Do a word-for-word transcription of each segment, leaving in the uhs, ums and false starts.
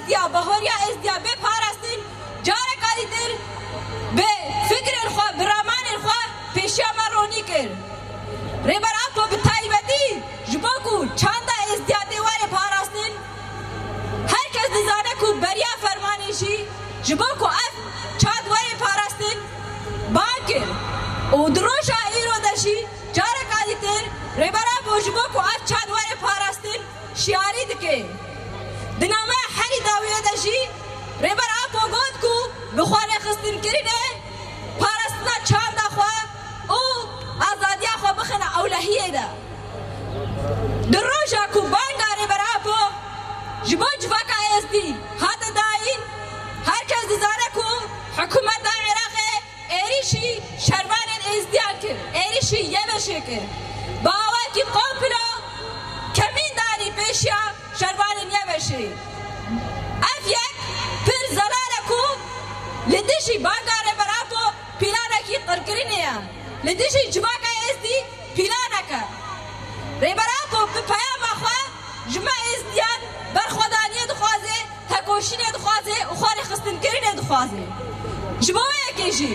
Ya bahoriya Êzdiya bê parastin, careka dîtir bi fikrên xwe, bi ramanên xwe pêşiya me ronî kir. Rêber Apo bi taybetî ji bo ku çanda Êzdiya tê were parastin, her kes dizane ku beriya fermanê jî ji bo ku ev çand were parastin, bang kir û di roja îro de jî careka dîtir Rêber Apo ji bo ku ev çand were parastin, şiyarî dike. Di nameya herî dawiyê de jî Rêber Apo got ku bi xwe rêxistinkirinê parastina çanda xwe û azadiya xwe bixine ewlehiyê de. Di roja ku banga Rêber Apo ji bo civaka Êzdî hate dayîn, her kes dizane ku hikûmeta Iraqê êrîşî şervanên Êzdiyan kir, êrîşî YBŞ'ê kir. Bi awakî komplo kemîn danî pêşiya şervanên YBŞ'ê. Ev yek pir zelal e ku li dijî banga Rêber Apo pîlanekî qirkirinê ye. Li dijî civaka Êzdî pîlanek e. Rêber Apo bi peyama xwe ji me Êzdiyan berxwedaniyê dixwaze, tekoşînê dixwaze û xwe rêxistinkirinê dixwaze. Ji bo wê yekê jî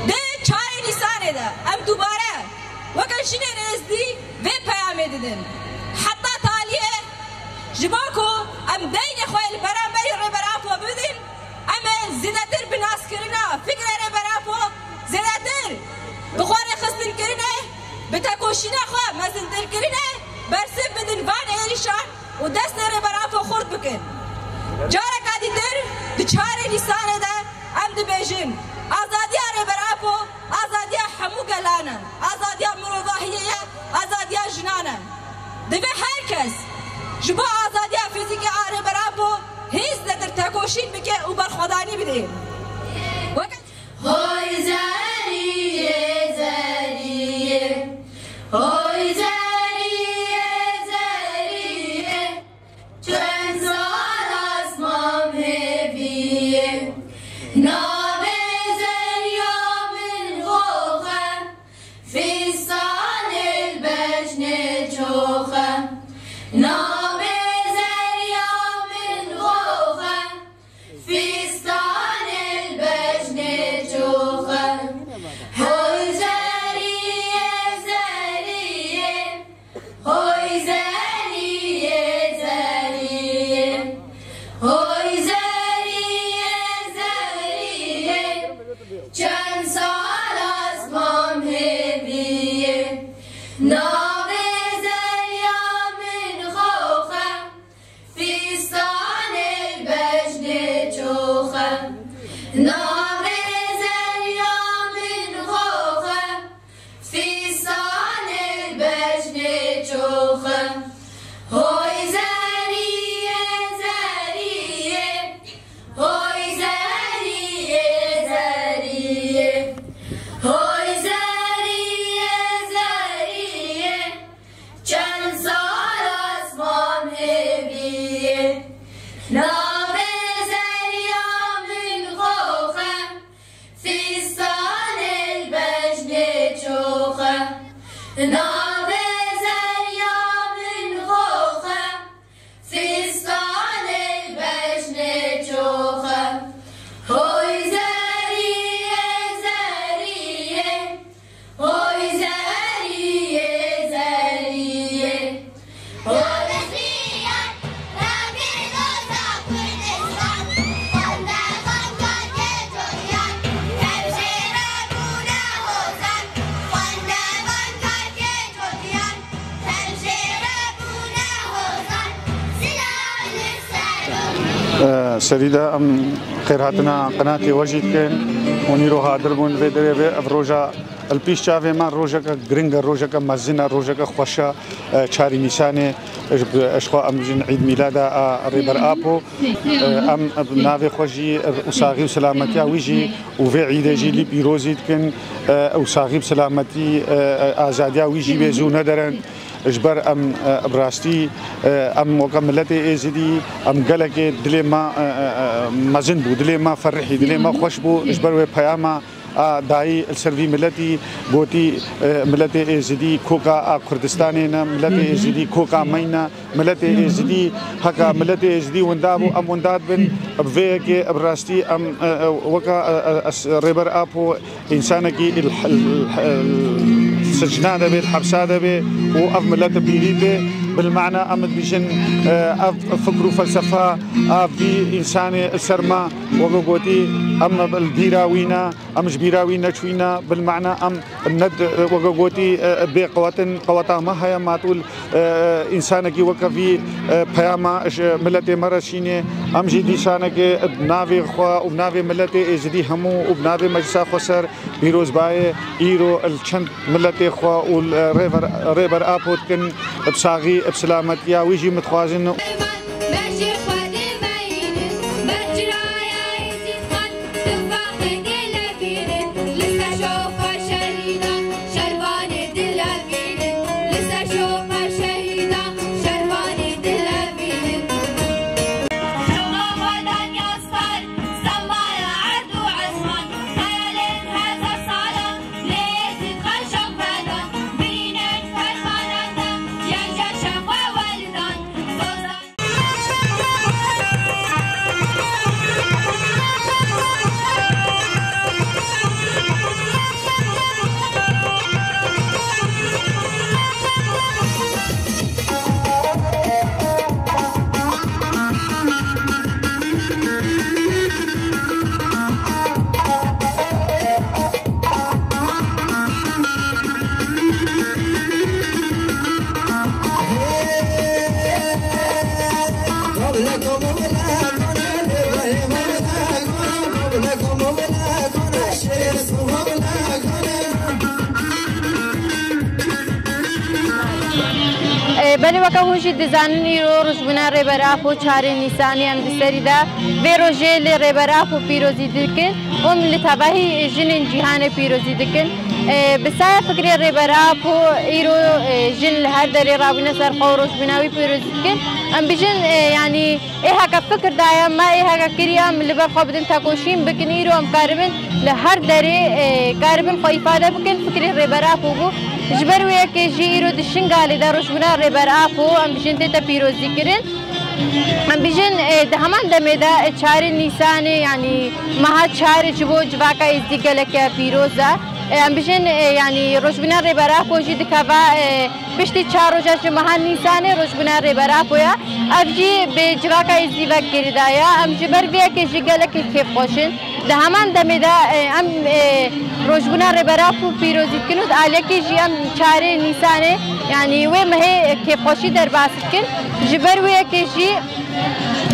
di çarê Nîsanê de em dubare weke jinên Êzdî vê peyamê didin. Heta taliyê ji bo ku em deynê xwe li beramberî Rêber Apo bidin, em ê zêdetir bi naskirina fikrê Rêber Apo, zêdetir bi xwe rêxistinkirinê, bi tekoşîna xwe mezintirkirinê bersiv bidin van êrîşan û destê Rêber Apo xurt bikin. Careka dîtir di çarê Nîsanê de em dibêjin, azadiya Rêber Apo azadiya hemû gelan e, azadiya mirovahiyê ye, azadiya jinan e. Divê her kes ji bo azadiya fîzîkî a Rêber Apo hîn zêdetir tekoşîn bike û berxwedanî bide. Weke Hoy zeriyê, zeriyê, hoy zeriyê, zeriyê, çend sal ez mam hêviyê. Navê zeriya min xox e, fîstanê li bejnê çox e. Navê zeriya min xox e, fîstanê li bejnê çox e. Hoy zeriyê, zeriyê, hoy zeriyê, zeriyê, hoy zeriyê, zeriyê, çend sal ez mam hêviyê. Navê zeriya min xox e, fîstanê li bejnê çox e. Navê zeriya min xox e, fîstanê li bejnê çox e. Hoy zeriyê, zeriyê, hoy zeriyê, zeriyê, hoy zeriyê, zeriyê, çend sal ez mam hêviyê. Navê zeriya min xox e, fîstanê li bejnê çox e. Navê zeriya min xox e, fîstanê li bejnê çox e. Hoy zeriyê, zeriyê, hoy zeriyê, zeriyê, hoy zeriyê. Serî de em xêrhatina qenatê we jî dikin û nîro hadir bûn vê derê vê. Ev roja li pîş çavê me rojeke giring e, rojeke mezin e, rojeke xweş e. E, çarî Nîsanê, e, ji xwe em bijîn Îd Mîlada a Rêber Apo. E, em bi navê xwe jî, e, û saxî û selametiya wî jî û vê îdê jî lî pîrozî dikin, e, û saxî bi selametî, e, e, azadiya wî jî bê zû nederin. Ji ber em, e, bi rastî, e, em weke miletê Êzidî, em gelekê dilê me, e, e, e, mezin bû, dilê me ferihî, dilê me xweş bû, ji ber wê peyama A dayî li ser vî miletî gotî, e, miletê Êzidî koka a Kurdistanê ne, miletê Êzidî koka me ne, miletê Êzidî heka miletê Êzidî winda bû, em winda dibin. Bi vê yekê bi rastî em, e, e, weka, e, e, es-, Rêber Apo însanekî il-, il-, il-, sicna de bê, li hepsa de bê û ev milet pîrî bê. Bil mana em dibêjin, e, ev fikr û felsefa a vî însanê li ser me, weke gotî, em li bîra wî ne. Em ji bîra wî neçûyîne, bil mana em ne, weke gotî, bê qewet in, qeweta me heye, matûl, e, însanekî weke vî, e, peyama ji miletê me re şînê. Em jî dîsanekê bi navê xwe û bi navê miletê Êzidî hemû û bi navê Meclisa Xweser pîrozbayê îro li çend miletê xwe û li Rêber, Rêber Apo dikin, bi saxî, bi silametiya wî jî min dixwazin. E, belê weke hûn jî dizanin îro rojbûna Rêber Apo çarê Nîsanê em di serî de vê rojê li Rêber Apo pîrozî dikin û em li tevahî jinên cîhanê pîrozî dikin. E, bi saya fikrê Rêber Apo îro, e, jin li her derê rabûne ser xwe û rojbûna wî pîrozî dikin. Em bijin, e, yanî ê heke fikir daye me, ê heke kiriye em li ber xwe bidin tekoşîn bikin. Îro em karibin li her derê, e, karibin xwe îfade bikin. Fikrê Rêber Apo bû. Ji ber wê yekê jî îro di Şingalê de rojbûna Rêber Apo em bijin tête pîrozî kirin. Em bijin, e, di heman demê de, e, çarê Nîsanê, yanî meha çarê ji bo civaka Êzidî geleke pîroz e. E, em bijin, e, yanî rojbûna Rêber Apo jî dikeve, e, piştî çar roja ji meha Nîsanê rojbûna Rêber Apo ye. Ev jî bi civaka Êzidî ve girêdayî ye. Em ji ber vê yekê jî gelekî kêfxweş in. Di heman demê de, e, em, e, rojbûna Rêber Apo pîrozî dikin û di aliyekê jî em çarê Nîsanê, yanî wê mehê kêfxweşî derbas dikin. Ji ber wê yekê jî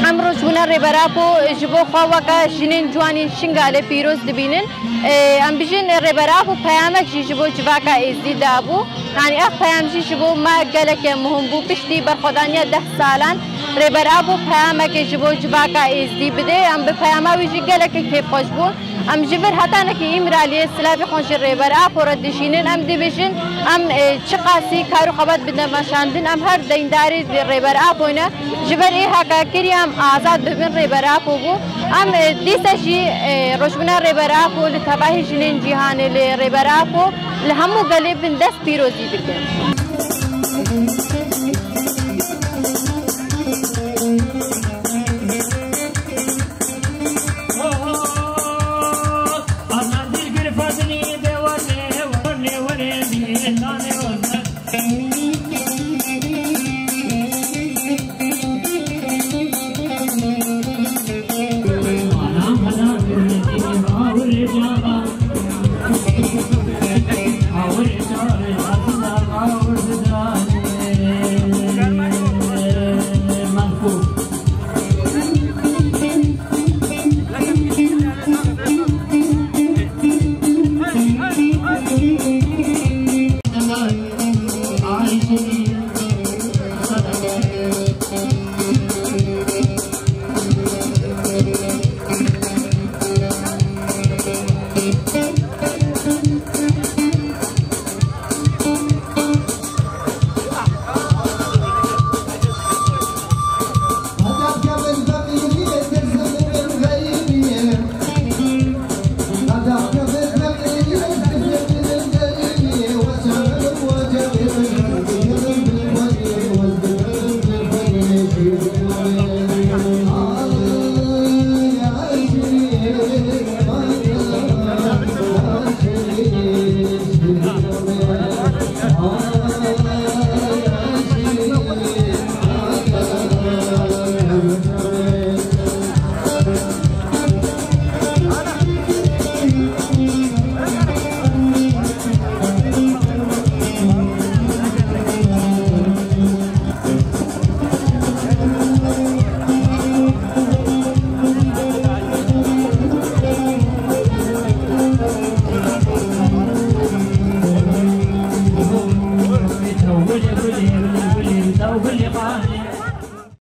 em rojbûna Rêber Apo ji bo xwe weke jinên ciwanên Şingalê pîroz dibînin. E, em bijin Rêber Apo peyamek jî ji bo civaka Êzidî dabû. Yanî ev peyam jî ji bo me geleke muhim bû. Piştî berxwedaniya deh salan Rêber Apo peyamekê ji bo civaka Êzidî bidê. Em bi peyama wî jî gelekî kêfxweş bûn. Em ji vir hetanekî Îmraliyê silavê xwe ji Rêber Apo re dişînin. Em dibêjin, em, e, çiqasî kar û xebat bidin meşandin, em her deyndarê Rêber Apo ne. Ji ber ê heke kiriye em azad bibin, Rêber Apo bû. Em, e, dîsa jî, e, rojbûna Rêber Apo li tevahî jinên cîhanê li Rêber Apo li hemû gelê bindest pîrozî dikin.